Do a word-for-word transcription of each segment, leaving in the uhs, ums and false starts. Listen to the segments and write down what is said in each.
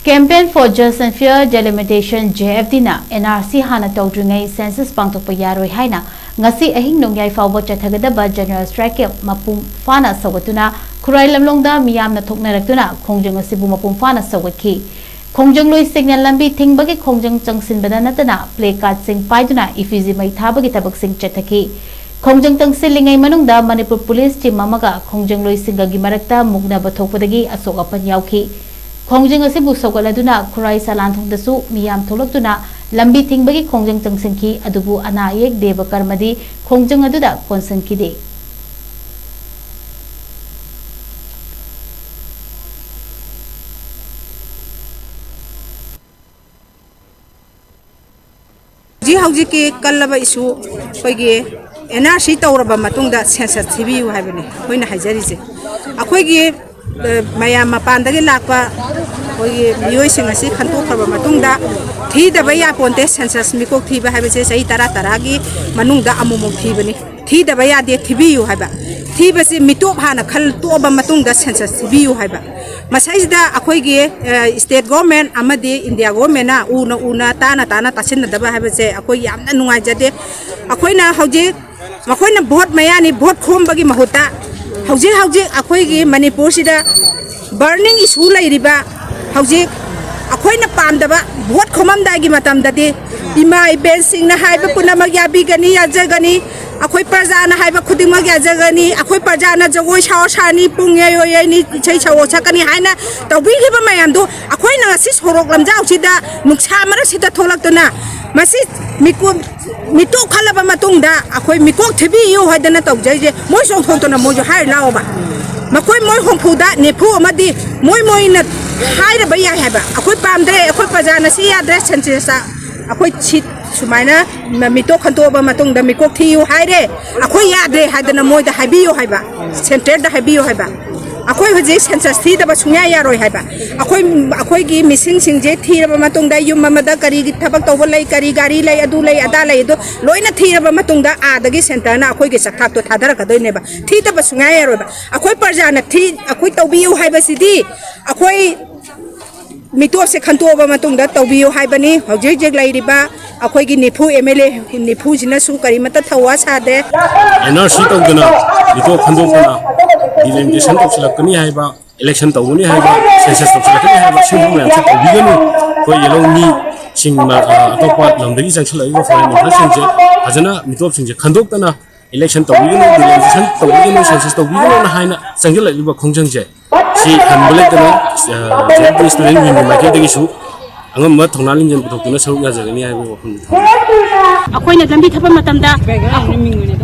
Campaign for Just and Fair Delimitation, J F D ꯅ N R C ꯍꯥꯟꯅ ꯇꯧꯗ꯭ꯔꯤꯉꯩ census ꯄꯥꯡꯊꯣꯛꯄ ꯌꯥꯔꯣꯏ ꯍꯥꯏꯅ ꯉꯁꯤ ꯑꯍꯤꯡ ꯅꯣꯡꯌꯥꯏ ꯐꯥꯎꯕ ꯆꯠꯊꯒꯗꯕ General Strike Camp ꯃꯄꯨꯡ ꯐꯥꯅ ꯁꯧꯒꯠꯇꯨꯅ ꯈꯨꯔꯥꯏ ꯂꯝꯂꯣꯡꯗ ꯃꯤꯌꯥꯝꯅ ꯊꯣꯛꯅꯔꯛꯇꯨꯅ ꯈꯣꯡꯖꯪ ꯑꯁꯤꯕꯨ ꯃꯄꯨꯡ ꯐꯥꯅ ꯁꯧꯒꯠꯈꯤ꯫ ꯈꯣꯡꯖꯪꯂꯣꯏꯁꯤꯡꯅ ꯂꯝꯕꯤ ꯊꯤꯡꯕꯒꯤ ꯈꯣꯡꯖꯪ ꯆꯪꯁꯤꯟꯕꯗ ꯅꯠꯇꯅ placardꯁꯤꯡ ꯄꯥꯏꯗꯨꯅ effigy ꯃꯩ ꯊꯥꯕꯒꯤ ꯊꯕꯛꯁꯤꯡ ꯆꯠꯊꯈꯤ꯫ ꯈꯣꯡꯖꯪ ꯆꯪꯁꯤꯜꯂꯤꯉꯩ ꯃꯅꯨꯡꯗ ꯃꯅꯤꯄꯨꯔ police team ꯑꯃꯒ ꯈꯣꯡꯖꯪꯂꯣꯏꯁꯤꯡꯒꯒꯤ ꯃꯔꯛꯇ ꯃꯨꯛꯅꯕ ꯊꯣꯛꯄꯗꯒꯤ ꯑꯁꯣꯛ ꯑꯄꯟ ꯌꯥꯎꯈꯤ꯫ ꯈꯣꯡꯖꯪ ꯑꯁꯤꯕꯨ ꯁꯧꯒꯠꯂꯗꯨꯅ ꯈꯨꯔꯥꯏ ꯁꯂꯥꯟꯊꯣꯡꯗꯁꯨ ꯃꯤꯌꯥꯝ ꯊꯣꯛꯂꯛꯇꯨꯅ ꯂꯝꯕꯤ ꯊꯤꯡꯕꯒꯤ ꯈꯣꯡꯖꯪ ꯆꯪꯁꯤꯟꯈꯤ, ꯑꯗꯨꯕꯨ ꯑꯅꯥ ꯑꯌꯦꯛ ꯗꯦꯕ ꯀꯔꯃꯗꯤ ꯈꯣꯡꯖꯪ ꯑꯗꯨꯗ ꯀꯣꯟꯁꯤꯟꯈꯤꯗꯦ꯫ ꯍꯧꯖꯤꯛ ꯍꯧꯖꯤꯛꯀꯤ ꯀꯜꯂꯕ issue ꯑꯩꯈꯣꯏꯒꯤ N R C ꯇꯧꯔꯕ ꯃꯇꯨꯡꯗ census ꯊꯤꯕꯤꯌꯨ ꯍꯥꯏꯕꯅꯤ ꯑꯩꯈꯣꯏꯅ ꯍꯥꯏꯖꯔꯤꯁꯦ꯫ ꯑꯩꯈꯣꯏꯒꯤ, ꯑ, ꯃꯌꯥꯝ ꯃꯄꯥꯟꯗꯒꯤ ꯂꯥꯛꯄ ꯑꯩꯈꯣꯏꯒꯤ ꯃꯤꯑꯣꯏꯁꯤꯡ ꯑꯁꯤ ꯈꯟꯇꯣꯛꯈ꯭ꯔꯕ ꯃꯇꯨꯡꯗ ꯊꯤꯗꯕ ꯌꯥꯄꯣꯟꯇꯦ꯫ Census ꯃꯤꯀꯣꯛ ꯊꯤꯕ ꯍꯥꯏꯕꯁꯦ ꯆꯍꯤ ꯇꯔꯥ ꯇꯔꯥꯒꯤ ꯃꯅꯨꯡꯗ ꯑꯃꯨꯛꯃꯨꯛ ꯊꯤꯕꯅꯤ꯫ ꯊꯤꯗꯕ ꯌꯥꯗꯦ, ꯊꯤꯕꯤꯌꯨ ꯍꯥꯏꯕ꯫ ꯊꯤꯕꯁꯤ ꯃꯤꯇꯣꯞ ꯍꯥꯟꯅ ꯈꯜ ꯇꯣꯛꯑꯕ ꯃꯇꯨꯡꯗ census ꯊꯤꯕꯤꯌꯨ ꯍꯥꯏꯕ꯫ ꯃꯁꯩꯁꯤꯗ ꯑꯩꯈꯣꯏꯒꯤ, ꯑ, state government ꯑꯃꯗꯤ India governmentꯅ ꯎꯅ ꯎꯅ, ꯇꯥꯅ ꯇꯥꯅ ꯇꯥꯁꯤꯟꯅꯗꯕ ꯍꯥꯏꯕꯁꯦ ꯑꯩꯈꯣꯏ ꯌꯥꯝꯅ ꯅꯨꯡꯉꯥꯏꯖꯗꯦ꯫ ꯑꯩꯈꯣꯏꯅ ꯍꯧꯖꯤꯛ, ꯃꯈꯣꯏꯅ vote ꯃꯌꯥꯅꯤ, vote ꯈꯣꯝꯕꯒꯤ ꯃꯍꯨꯠꯇ ꯍꯧꯖꯤꯛ ꯍꯧꯖꯤꯛ ꯑꯩꯈꯣꯏꯒꯤ ꯃꯅꯤꯄꯨꯔꯁꯤꯗ burning issue ꯂꯩꯔꯤꯕ ꯍꯧꯖꯤꯛ ꯑꯩꯈꯣꯏꯅ ꯄꯥꯝꯗꯕ vote ꯈꯣꯝꯃꯝꯗꯥꯏꯒꯤ ꯃꯇꯝꯗꯗꯤ ꯏꯃꯥ ꯏꯕꯦꯟꯁꯤꯡꯅ ꯍꯥꯏꯕ ꯄꯨꯝꯅꯃꯛ ꯌꯥꯕꯤꯒꯅꯤ, ꯌꯥꯖꯒꯅꯤ꯫ ꯑꯩꯈꯣꯏ ꯄ꯭ꯔꯖꯥꯅ ꯍꯥꯏꯕ ꯈꯨꯗꯤꯡꯃꯛ ꯌꯥꯖꯒꯅꯤ꯫ ꯑꯩꯈꯣꯏ ꯄ꯭ꯔꯖꯥꯅ ꯖꯒꯣꯏ ꯁꯥꯎ ꯁꯥꯅꯤ, ꯄꯨꯡ ꯌꯩ ꯑꯣꯏ ꯌꯩꯅꯤ, ꯏꯁꯩ ꯁꯛꯑꯣ ꯁꯛꯀꯅꯤ ꯍꯥꯏꯅ ꯇꯧꯕꯤꯈꯤꯕ ꯃꯌꯥꯝꯗꯣ ꯑꯩꯈꯣꯏꯅ ꯉꯁꯤ ꯁꯣꯔꯣꯛ ꯂꯝꯖꯥꯎꯁꯤꯗ ꯅꯨꯡꯁꯥ ꯃꯔꯛꯁꯤꯗ ꯊꯣꯛꯂꯛꯇꯨꯅ ꯃꯁꯤ ꯃꯤꯀꯨꯞ-, ꯃꯤꯇꯣꯛ ꯈꯜꯂꯕ ꯃꯇꯨꯡꯗ ꯑꯩꯈꯣꯏ ꯃꯤꯀꯣꯛ ꯊꯤꯕꯤꯌꯨ ꯍꯥꯏꯗꯅ ꯇꯧꯖꯩꯁꯦ꯫ ꯃꯣꯏ ꯆꯣꯡꯊꯣꯛꯇꯅ ꯃꯣꯏꯁꯨ ꯍꯥꯏꯔ ꯂꯥꯛꯑꯣꯕ꯫ ꯃꯈꯣꯏ ꯃꯣꯏ ꯍꯨꯝꯐꯨꯗ ꯅꯤꯐꯨ ꯑꯃꯗꯤ ꯃꯣꯏ ꯃꯣꯏꯅ ꯍꯥꯏꯔꯕ ꯌꯥꯏ ꯍꯥꯏꯕ꯫ ꯑꯩꯈꯣꯏ ꯄꯥꯝꯗ꯭ꯔꯦ, ꯑꯩꯈꯣꯏ ꯄ꯭ꯔꯖꯥꯅ ꯁꯤ ꯌꯥꯗ꯭ꯔꯦ, censusꯇ ꯑꯩꯈꯣꯏ ꯁꯤ ꯁꯨꯃꯥꯏꯅ ꯃ-, ꯃꯤꯇꯣꯛ ꯈꯟꯇꯣꯛꯑꯕ ꯃꯇꯨꯡꯗ ꯃꯤꯀꯣꯛ ꯊꯤꯌꯨ ꯍꯥꯏꯔꯦ, ꯑꯩꯈꯣꯏ ꯌꯥꯗ꯭ꯔꯦ ꯍꯥꯏꯗꯅ ꯃꯣꯏꯗ ꯍꯥꯏꯕꯤꯌꯨ ꯍꯥꯏꯕ, centreꯗ ꯍꯥꯏꯕꯤꯌꯨ ꯍꯥꯏꯕ꯫ ꯑꯩꯈꯣꯏ ꯍꯧꯖꯤꯛ census ꯊꯤꯗꯕ ꯁꯨꯡꯌꯥ ꯌꯥꯔꯣꯏ ꯍꯥꯏꯕ꯫ ꯑꯩꯈꯣꯏ, ꯑꯩꯈꯣꯏꯒꯤ missingꯁꯤꯡꯁꯦ ꯊꯤꯔꯕ ꯃꯇꯨꯡꯗ ꯌꯨꯝ ꯑꯃꯗ ꯀꯔꯤꯒꯤ ꯊꯕꯛ ꯇꯧꯕ ꯂꯩ, ꯀꯔꯤ ꯒꯥꯔꯤ ꯂꯩ, ꯑꯗꯨ ꯂꯩ, ꯑꯗꯥ ꯂꯩ, ꯑꯗꯣ ꯂꯣꯏꯅ ꯊꯤꯔꯕ ꯃꯇꯨꯡꯗ ꯑꯥꯗꯒꯤ centreꯅ ꯑꯩꯈꯣꯏꯒꯤ ꯆꯈꯥꯛꯇꯣ ꯊꯥꯗꯔꯛꯀꯗꯣꯏꯅꯦꯕ꯫ ꯊꯤꯗꯕ ꯁꯨꯡꯌꯥ ꯌꯥꯔꯣꯏꯕ꯫ ꯑꯩꯈꯣꯏ ꯄ꯭ꯔꯖꯥꯅ ꯊꯤ-, ꯑꯩꯈꯣꯏ ꯇꯧꯕꯤꯌꯨ ꯍꯥꯏꯕꯁꯤꯗꯤ ꯑꯩꯈꯣꯏ ꯃꯤꯇꯣꯞꯁꯦ ꯈꯟꯇꯣꯛꯑꯕ ꯃꯇꯨꯡꯗ ꯇꯧꯕꯤꯌꯨ ꯍꯥꯏꯕꯅꯤ꯫ ꯍꯧꯖꯤꯛ ꯍꯧꯖꯤꯛ ꯂꯩꯔꯤꯕ ꯑꯩꯈꯣꯏꯒꯤ ꯅꯤꯐꯨ ꯑꯦꯝ ꯑꯦꯜ ꯑꯦ ꯅꯤꯐꯨꯁꯤꯅꯁꯨ ꯀꯔꯤꯃꯠꯇ ꯊꯧꯋꯥ ꯁꯥꯗꯦ꯫ ꯑꯦꯟ ꯑꯥꯔ ꯁꯤ ꯇꯧꯗꯅ ꯃꯤꯇꯣꯞ ꯈꯟꯗꯣꯛꯇꯅ ꯗꯤꯂꯤꯃꯤꯇꯦꯁꯟ ꯇꯧꯁꯤꯜꯂꯛꯀꯅꯤ ꯍꯥꯏꯕ, ꯏꯂꯦꯛꯁꯟ ꯇꯧꯒꯅꯤ ꯍꯥꯏꯕ, ꯁꯦꯟꯁꯁ ꯇꯧꯁꯤꯜꯂꯛꯀꯅꯤ ꯍꯥꯏꯕ, ꯁꯤꯒꯨꯝꯕ ꯃꯌꯥꯝꯁꯦ ꯇꯧꯕꯤꯒꯅꯨ꯫ ꯑꯩꯈꯣꯏ ꯌꯦꯂꯧꯃꯤꯁꯤꯡ, ꯑ, ꯑꯇꯣꯞꯄ ꯂꯝꯗꯒꯤ ꯆꯪꯁꯤꯜꯂꯛꯏꯕ ꯐꯣꯔꯦꯟ ꯏꯟꯐ꯭ꯂꯨꯌꯦꯟꯁꯁꯤꯡꯁꯦ ꯐꯖꯅ ꯃꯤꯇꯣꯞꯁꯤꯡꯁꯦ ꯈꯟꯗꯣꯛꯇꯅ ꯏꯂꯦꯛꯁꯟ ꯇꯧꯕꯤꯒꯅꯨ, ꯗꯤꯂꯤꯃꯤꯇꯦꯁꯟ ꯇꯧꯕꯤꯒꯅꯨ, ꯁꯦꯟꯁꯁ ꯇꯧꯕꯤꯒꯅꯨꯅ ꯍꯥꯏꯅ ꯆꯪꯁꯤꯜꯂꯛꯂꯤꯕ ꯈꯣꯡꯖꯪꯁꯦ, ꯁꯤ ꯍꯟꯕ ꯂꯩꯇꯅ, ꯑ, J N P student union ꯃꯥꯏꯀꯩꯗꯒꯤꯁꯨ ꯑꯉꯝꯕ ꯊꯧꯅꯥ ꯂꯤꯡꯖꯦꯜ ꯄꯨꯊꯣꯛꯇꯨꯅ ꯁꯔꯨꯛ ꯌꯥꯖꯒꯅꯤ ꯍꯥꯏꯕꯒꯤ ꯋꯥꯐꯝꯅꯤ ꯊꯝꯖꯒꯦ꯫ ꯑꯩꯈꯣꯏꯅ ꯂꯝꯕꯤ ꯊꯠꯄ ꯃꯇꯝꯗ,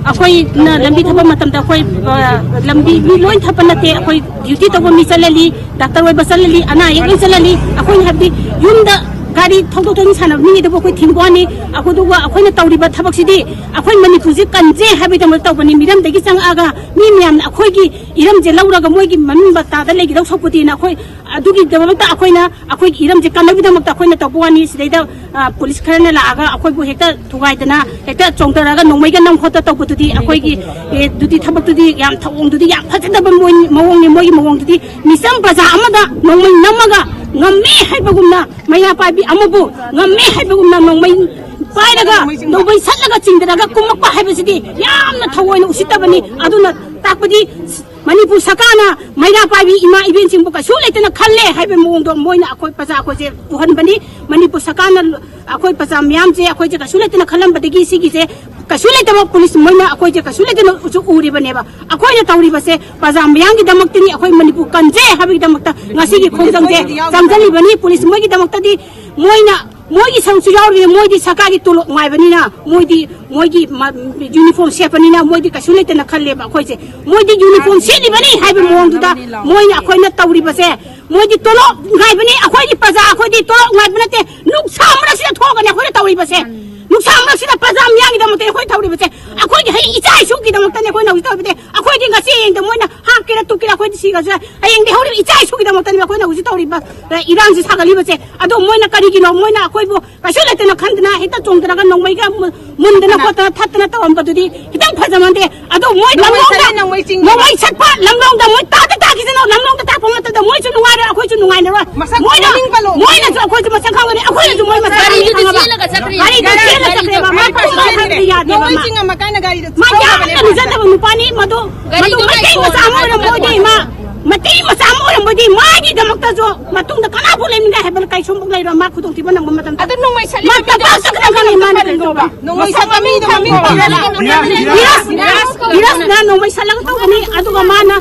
ꯑꯩꯈꯣꯏꯅ ꯂꯝꯕꯤ ꯊꯠꯄ ꯃꯇꯝꯗ ꯑꯩꯈꯣꯏ, ꯑ, ꯂꯝꯕꯤ ꯃꯤ ꯂꯣꯏ ꯊꯠꯄ ꯅꯠꯇꯦ꯫ ꯑꯩꯈꯣꯏ ꯗ꯭ꯌꯨꯇꯤ ꯇꯧꯕ ꯃꯤ ꯆꯠꯂꯜꯂꯤ, ꯗꯥꯛꯇꯔ ꯑꯣꯏꯕ ꯆꯠꯂꯜꯂꯤ, ꯑꯅꯥ ꯑꯌꯦꯛ ꯂꯣꯏ ꯆꯠꯂꯜꯂꯤ꯫ ꯑꯩꯈꯣꯏꯅ ꯍꯥꯏꯕꯗꯤ ꯌꯨꯝꯗ ꯒꯥꯔꯤ ꯊꯧꯗꯣꯛ ꯊꯧꯖꯤꯟ ꯁꯥꯟꯅꯕ ꯃꯤꯉꯩꯗꯕꯨ ꯑꯩꯈꯣꯏ ꯊꯤꯡꯕ ꯋꯥꯅꯤ꯫ ꯑꯗꯨꯒ ꯑꯩꯈꯣꯏꯅ ꯇꯧꯔꯤꯕ ꯊꯕꯛꯁꯤꯗꯤ ꯑꯩꯈꯣꯏ ꯃꯅꯤꯄꯨꯔꯁꯦ ꯀꯟꯖꯦ ꯍꯥꯏꯕꯒꯤꯗꯃꯛꯇ ꯇꯧꯕꯅꯤ꯫ ꯃꯤꯔꯝꯗꯒꯤ ꯆꯪꯉꯛꯑꯒ ꯃꯤ ꯃꯌꯥꯝꯅ ꯑꯩꯈꯣꯏꯒꯤ ꯏꯔꯝꯁꯦ ꯂꯧꯔꯒ ꯃꯣꯏꯒꯤ ꯃꯃꯤꯡ ꯃꯇꯥꯗ ꯂꯩꯒꯗꯧ ꯁꯔꯨꯛꯄꯨꯗꯤꯅ ꯑꯩꯈꯣꯏ ꯑꯗꯨꯒꯤꯗꯃꯛꯇ ꯑꯩꯈꯣꯏꯅ ꯑꯩꯈꯣꯏꯒꯤ ꯏꯔꯝꯁꯦ ꯀꯟꯅꯕꯒꯤꯗꯃꯛꯇ ꯑꯩꯈꯣꯏꯅ ꯇꯧꯕ ꯋꯥꯅꯤ꯫ ꯁꯤꯗꯩꯗ, ꯑ, ꯄꯨꯂꯤꯁ ꯈꯔꯅ ꯂꯥꯛꯑꯒ ꯑꯩꯈꯣꯏꯕꯨ ꯍꯦꯛꯇ ꯊꯨꯒꯥꯏꯗꯅ ꯍꯦꯛꯇ ꯆꯣꯡꯊꯔꯒ ꯅꯣꯡꯃꯩꯒ ꯅꯝ ꯈꯣꯠꯇ ꯇꯧꯕꯗꯨꯗꯤ ꯑꯩꯈꯣꯏꯒꯤ, ꯑꯦ, ꯑꯗꯨꯗꯤ ꯊꯕꯛꯇꯨꯗꯤ ꯌꯥꯝ ꯊꯧꯑꯣꯡꯗꯨꯗꯤ ꯌꯥꯝ ꯐꯖꯗꯕ ꯃꯑꯣꯡ-, ꯃꯑꯣꯡꯅꯤ꯫ ꯃꯣꯏꯒꯤ ꯃꯑꯣꯡꯗꯨꯗꯤ ꯃꯤꯆꯝ ꯄ꯭ꯔꯖꯥ ꯑꯃꯗ ꯅꯣꯡꯃꯩ ꯅꯝꯃꯒ ꯉꯝꯃꯦ ꯍꯥꯏꯕꯒꯨꯝꯅ, ꯃꯩꯔꯥ ꯄꯥꯏꯕꯤ ꯑꯃꯕꯨ ꯉꯝꯃꯦ ꯍꯥꯏꯕꯒꯨꯝꯅ ꯅꯣꯡꯃꯩ ꯄꯥꯏꯔꯒ ꯅꯣꯡꯃꯩ ꯁꯠꯂꯒ ꯆꯤꯡꯊꯔꯒ ꯀꯨꯝꯃꯛꯄ ꯍꯥꯏꯕꯁꯤꯗꯤ ꯌꯥꯝꯅ ꯊꯑꯣꯏꯅ ꯎꯁꯤꯠꯇꯕꯅꯤ꯫ ꯑꯗꯨꯅ ꯇꯥꯛꯄꯗꯤ ꯃꯅꯤꯄꯨꯔ ꯁꯔꯀꯥꯔꯅ ꯃꯩꯔꯥ ꯄꯥꯏꯕꯤ ꯏꯃꯥ ꯏꯕꯦꯟꯁꯤꯡꯕꯨ ꯀꯩꯁꯨ ꯂꯩꯇꯅ ꯈꯜꯂꯦ ꯍꯥꯏꯕ ꯃꯑꯣꯡꯗꯣ ꯃꯣꯏꯅ ꯑꯩꯈꯣꯏ ꯄ꯭ꯔꯖꯥ ꯑꯩꯈꯣꯏꯁꯦ ꯎꯍꯟꯕꯅꯤ꯫ ꯃꯅꯤꯄꯨꯔ ꯁꯔꯀꯥꯔꯅ ꯑꯩꯈꯣꯏ ꯄ꯭ꯔꯖꯥ ꯃꯤꯌꯥꯝꯁꯦ ꯑꯩꯈꯣꯏꯁꯦ ꯀꯩꯁꯨ ꯂꯩꯇꯅ ꯈꯜꯂꯝꯕꯗꯒꯤ ꯁꯤꯒꯤꯁꯦ ꯀꯩꯁꯨ ꯂꯩꯇꯕ ꯄꯨꯂꯤꯁ ꯃꯣꯏꯅ ꯑꯩꯈꯣꯏꯁꯦ ꯀꯩꯁꯨ ꯂꯩꯇꯅꯁꯨ ꯎꯔꯤꯕꯅꯦꯕ꯫ ꯑꯩꯈꯣꯏꯅ ꯇꯧꯔꯤꯕꯁꯦ ꯄ꯭ꯔꯖꯥ ꯃꯤꯌꯥꯝꯒꯤꯗꯃꯛꯇꯅꯤ, ꯑꯩꯈꯣꯏ ꯃꯅꯤꯄꯨꯔ ꯀꯟꯖꯩ ꯍꯥꯏꯕꯒꯤꯗꯃꯛꯇ ꯉꯁꯤꯒꯤ ꯈꯣꯡꯖꯪꯁꯦ ꯆꯪꯁꯤꯜꯂꯤꯕꯅꯤ꯫ ꯄꯨꯂꯤꯁ ꯃꯣꯏꯒꯤꯗꯃꯛꯇꯗꯤ ꯃꯣꯏꯅ ꯃꯣꯏꯒꯤ ꯁꯔꯨꯛꯁꯨ ꯌꯥꯎꯔꯤꯕꯅꯤ꯫ ꯃꯣꯏꯗꯤ ꯁꯔꯀꯥꯔꯒꯤ ꯇꯣꯂꯣꯞ ꯉꯥꯏꯕꯅꯤꯅ, ꯃꯣꯏꯗꯤ ꯃꯣꯏꯒꯤ ꯃ-, ꯌꯨꯅꯤꯐꯣꯔꯝ ꯁꯦꯠꯄꯅꯤꯅ ꯃꯣꯏꯗꯤ ꯀꯩꯁꯨ ꯂꯩꯇꯅ ꯈꯜꯂꯦꯕ꯫ ꯑꯩꯈꯣꯏꯁꯦ ꯃꯣꯏꯗꯤ ꯌꯨꯅꯤꯐꯣꯔꯝ ꯁꯦꯠꯂꯤꯕꯅꯤ ꯍꯥꯏꯕ ꯃꯑꯣꯡꯗꯨꯗ ꯃꯣꯏꯅ ꯑꯩꯈꯣꯏꯅ ꯇꯧꯔꯤꯕꯁꯦ, ꯃꯣꯏꯗꯤ ꯇꯣꯂꯣꯞ ꯉꯥꯏꯕꯅꯤ꯫ ꯑꯩꯈꯣꯏꯗꯤ ꯄ꯭ꯔꯖꯥ, ꯑꯩꯈꯣꯏꯗꯤ ꯇꯣꯂꯣꯞ ꯉꯥꯏꯕ ꯅꯠꯇꯦ꯫ ꯅꯨꯡꯁꯥ ꯃꯔꯛꯁꯤꯗ ꯊꯣꯛꯑꯒꯅꯤ ꯑꯩꯈꯣꯏꯅ ꯇꯧꯔꯤꯕꯁꯦ꯫ ꯅꯨꯡꯁꯥ ꯃꯔꯛꯁꯤꯗ ꯄ꯭ꯔꯖꯥ ꯃꯤꯌꯥꯝꯒꯤꯗꯃꯛꯇ ꯑꯩꯈꯣꯏ ꯇꯧꯔꯤꯕꯁꯦ꯫ ꯑꯩꯈꯣꯏꯒꯤ ꯍꯌꯦꯡ ꯏꯆꯥ ꯏꯁꯨꯒꯤꯗꯃꯛꯇꯅꯤ ꯑꯩꯈꯣꯏꯅ ꯍꯧꯖꯤꯛ ꯇꯧꯔꯤꯕꯁꯦ꯫ ꯑꯩꯈꯣꯏꯗꯤ ꯉꯁꯤ ꯍꯌꯦꯡꯗ ꯃꯣꯏꯅ ꯍꯥꯠꯀꯦꯔꯥ ꯇꯨꯞꯀꯦꯔꯥ ꯑꯩꯈꯣꯏꯗꯤ ꯁꯤꯈ꯭ꯔꯁꯨ ꯌꯥꯏ꯫ ꯍꯌꯦꯡꯗꯤ ꯍꯧꯔꯤꯕ ꯏꯆꯥ ꯏꯁꯨꯒꯤꯗꯃꯛꯇꯅꯤ ꯑꯩꯈꯣꯏꯅ ꯍꯧꯖꯤꯛ ꯇꯧꯔꯤꯕ, ꯑ, ꯏꯔꯥꯡꯁꯤ ꯁꯥꯒꯠꯂꯤꯕꯁꯦ꯫ ꯑꯗꯣ ꯃꯣꯏꯅ ꯀꯔꯤꯒꯤꯅꯣ ꯃꯣꯏꯅ ꯑꯩꯈꯣꯏꯕꯨ ꯀꯩꯁꯨ ꯂꯩꯇꯅ ꯈꯟꯗꯅ ꯍꯦꯛꯇ ꯆꯣꯡꯊꯔꯒ ꯅꯣꯡꯃꯩꯒ ꯃꯨ-, ꯃꯨꯟꯗꯅ ꯀꯅꯥ? ꯈꯣꯠꯇꯅ ꯊꯠꯇꯅ ꯇꯧꯔꯝꯕꯗꯨꯗꯤ ꯈꯤꯇꯪ ꯐꯖꯃꯟꯗꯦ꯫ ꯑꯗꯣ ꯃꯣꯏ ꯅꯣꯡꯃꯩ ꯂꯝꯂꯣꯡꯗ ꯁꯠꯂꯦ, ꯅꯣꯡꯃꯩ ꯆꯤꯡꯉꯦ꯫ ꯅꯣꯡꯃꯩ ꯁꯠꯄ ꯂꯝꯂꯣꯡꯗ ꯃꯣꯏ ꯇꯥꯗ ꯇꯥ ꯈꯤꯇꯪ ꯂꯝꯂꯣꯡꯗ ꯇꯥꯛꯄ ꯃꯇꯝꯗ ꯃꯣꯏꯁꯨ ꯅꯨꯡꯉꯥꯏꯔꯣꯏ, ꯑꯩꯈꯣꯏꯁꯨ ꯅꯨꯡꯉꯥꯏꯅꯔꯣꯏ꯫ ꯃꯁꯛ ꯃꯣꯏꯅ ꯃꯃꯤꯡ ꯄꯜꯂꯣ꯫ ꯃꯣꯏꯅꯁꯨ ꯑꯩꯈꯣꯏꯁꯨ ꯃꯁꯛ ꯈꯪꯒꯅꯤ, ꯑꯩꯈꯣꯏꯅꯁꯨ ꯃꯣꯏ ꯃꯁꯛ ꯒꯥꯔꯤꯗ ꯈꯪꯉꯕ꯫ ꯆꯦꯜꯂꯒ ꯆꯠꯈ꯭ꯔꯤꯅꯤ꯫ ꯒꯥꯔꯤꯗ ꯆꯦꯜꯂꯒ ꯆꯠꯈ꯭ꯔꯦꯕ꯫ ꯃꯥ ꯄꯩꯁꯥ ꯈꯪꯗꯦ, ꯌꯥꯗꯦꯕ ꯃꯥ꯫ ꯅꯣꯡꯃꯩ ꯆꯤꯡꯉꯝꯃꯀꯥꯟꯗ ꯒꯥꯔꯤꯗ ꯃꯥ ꯊꯧꯔꯒ ꯌꯥꯝꯅ ꯂꯩꯔꯝꯃꯦ꯫ ꯂꯨꯖꯗꯕ ꯅꯨꯄꯥꯅꯤ ꯃꯗꯨ꯫ ꯃꯗꯨ ꯒꯥꯔꯤꯗꯣ ꯃꯩꯇꯩ ꯃꯆꯥ ꯑꯃ ꯑꯣꯏꯔꯝꯕ ꯑꯣꯏꯗꯤ ꯃꯥ, ꯃꯩꯇꯩ ꯃꯆꯥ ꯑꯃ ꯑꯣꯏꯔꯝꯕ ꯑꯣꯏꯗꯤ ꯃꯥꯒꯤꯗꯃꯛꯇꯁꯨ ꯃꯇꯨꯡꯗ ꯀꯅꯥꯐꯥꯎ ꯂꯩꯃꯤꯟꯅ ꯍꯥꯏꯕ ꯀꯩꯁꯨꯝꯐꯥꯎ ꯂꯩꯔꯣꯏ꯫ ꯃꯥ ꯈꯨꯗꯣꯡꯊꯤꯕ ꯅꯪꯕ ꯃꯇꯝꯗ ꯑꯗꯨ ꯅꯣꯡꯃꯩ ꯁꯠꯂꯤꯕ ꯃꯥ ꯃꯤꯗꯣ ꯇꯝꯄꯥꯛ ꯆꯠꯀꯗꯕꯅꯤ ꯃꯥꯅ ꯀꯩꯗꯧꯕ? ꯅꯣꯡꯃꯩ ꯁꯠꯄ ꯃꯤꯗꯣ ꯃꯃꯤꯡ ꯄꯜꯂꯣ꯫ ꯙꯤꯔꯖ, ꯙꯤꯔꯖꯅ ꯅꯣꯡꯃꯩ ꯁꯠꯂꯒ ꯇꯧꯕꯅꯤ꯫ ꯑꯗꯨꯒ ꯃꯥꯅ